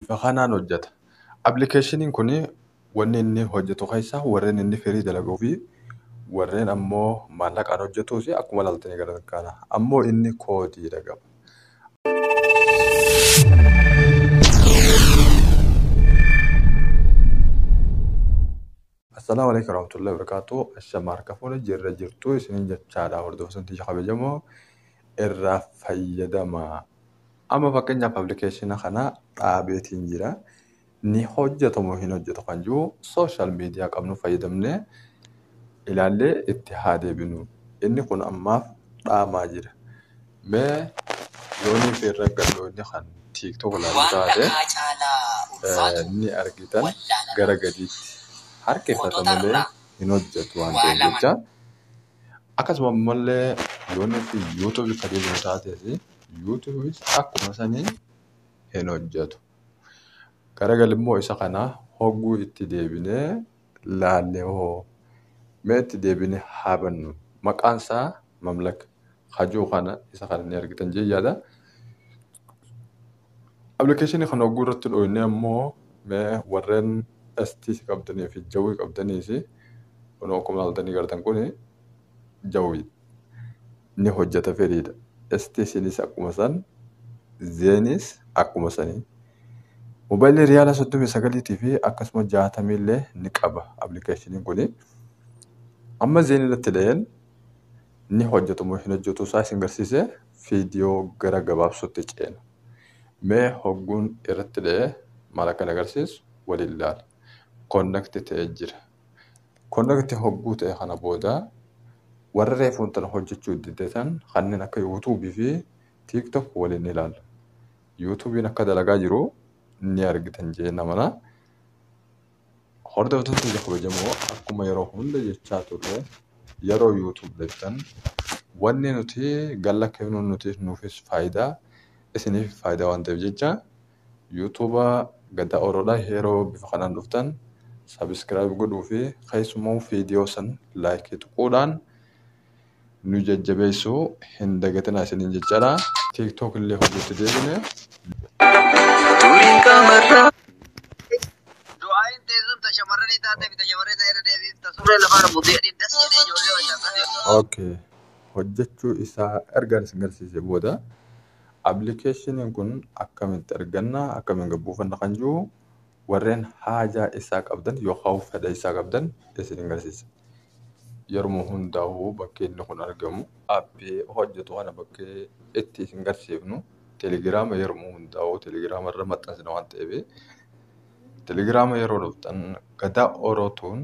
Bifa kanaan hojjeta. Appilikeeshiniin kun wanni inni hojjetu keessaa warreen inni firii dalaguu fi warreen ammoo maallaqaan hojjetuus akkuma ilaaltanii gara kana. Ammoo inni koodiidha qaba. Assalaamu alaikum warahmatullahi wabarakatuh. Ashama harka fuula jirra jirtu isiniin jechaadha. Hordoftoonni tiyya kabajamoo irraa fayyadama. Amma fakkeenyaaf appilikeeshina kana dhaabeetiin jira. Ni hojjetu moo hin hojjetu kan jiru sooshaal miidiyaa qabnu fayyadamnee ilaallee itti haa deebinu. Inni kun ammaaf dhaamaa jira. Mee yoonii fi irra gadhoonni kan TikTok ilaalu Waan taate dhagaa caalaa ulfaatu ni argitan wallaalama. gara gadiitti harkifata malee Qototarraa hin hojjetu waan waa ta'eef lama jecha. Akkasuma ammallee yoonii fi yuutuubii kan deebi'u taatee fi yuutuubis akkuma sanii hin hojjetu. Garagalli isa kana hogguu itti deebinee laallee hoo mee itti deebinee haa bannu. Maqaan isaa Mamlaka Hajuu kana isa kana ni argitan jechaadha. Appilikeeshinii kana hogguu irratti dhooyne ammoo mee warreen STC qabdanii fi jawwii qabdaniis kun akkuma ilaaltanii gartan kun jawwii ni hojjeta fedhiidha. STCnis akkuma san Zeenis akkuma sanii. Moobaayilii riyaala 39 fi akkasuma 60 illee ni qaba appilikeeshiniin kuni. Amma Zeen irratti dhaheen ni hojjetu moo hin hojjetu isaa isin garsiisee viidiyoo gara gabaabsuutti ceena. Mee hogguun irratti dhahee maal akka agarsiisu waliin ilaala. Konnekti ta'ee jira. Konnekti hogguu ta'e kana booda warra reefuun tana hojjechuu diddeetan kanneen akka yuutuubii fi TikTok waliin ilaalla. Yuutuubiin akka dalagaa jiru ni argitan jee namana. Hordoftoota keenya kabajamoo akkuma yeroo hunda jechaa turre yeroo yuutuub jettan wanni nuti galla kennuun nuti nuufis faayidaa isiniif faayidaa waan ta'eef jecha yuutuuba Gadaa Oroodhaa yeroo bifa kanaan dhuftan sabiskiraayib godhuu fi keessumaa viidiyoo san laayikii tuquudhaan nu jajjabeessuu hin dagatinaa isiniin jechaadha. TikTok illee hojiitti deebine. Turiin qaamarraa. Du'aayin teessuun ta shamarranii taatee fi ta shamarree ta'e irra deebiif ta suuraa lafaa buutee adiin das jedhee ijoollee wajjin akkasii. Okay. Hojjechuu isaa ergaan isin agarsiise booda appilikeeshiniin kun akkamitti arganna akkamiin gabbuufanna kan jiru warreen haajaa isaa qabdan yookaan fedha isaa qabdan isin agarsiisa. Yeroo hundaa'uu bakkee inni kun argamu aappii hojjetu kana bakkee itti isin agarsiifnu telegiraama yeroo hundaa'uu telegiraama irra maxxansina waan ta'eef telegiraama yeroo dhuftan Gadaa Orootuun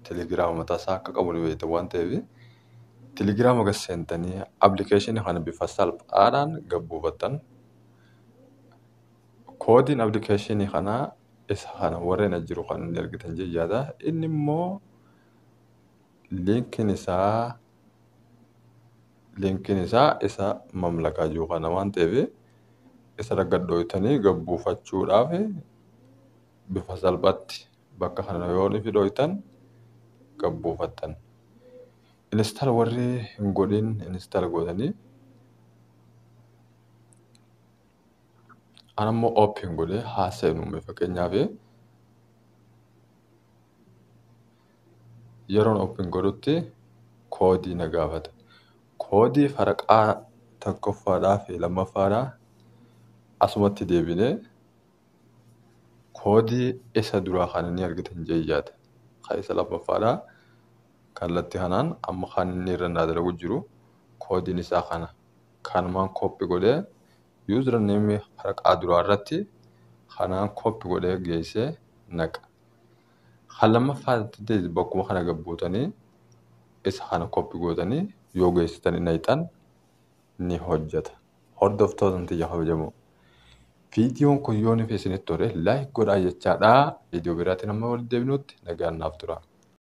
telegiraama mataa isaa akka qabu ni beektan waan ta'eef telegiraama gad seentanii appilikeeshinii kana bifa salphaadhaan gabbuufattan. Koodiin appilikeeshinii kanaa isa kana warreen as jiru kan inni argitan jechaadha. Inni immoo liinkiin isaa isa mamlakaa jiru kana waan ta'eef isa gad dhooytanii gabbuufachuudhaaf bifa salphaatti bakka kana yoo ifi dhooytan gabbuufattan. Install warri hin godhin install godhanii an ammoo open godhee haa seenu fakkeenyaaf yeroon open godhutti koodii na gaafata. Koodii faraqaa tokkoffaadhaa fi lammaffaadhaa asumatti deebinee koodii isa duraa kan inni argitan jechaadha. Kan isa lammaffaadhaa kallattii kanaan amma kan inni irra naa dalagu jiru koodiin isaa kana. Kanumaan koppii godhee yuuzarneemii faraqaa duraa irratti kanaan koppii godhee geessee naqa. Kan lammaffaatti bakkuma kana gabbuutanii isa kana koppii gootanii yoo geessitanii naqxan ni hojjeta. Hordoftoota tiyya kabajamoo. Viidiyoon kun yoo nuuf isinitti tole laayik godhaa jechaadha. Viidiyoo biraatiin amma walitti deebinutti nagaan naaf tura.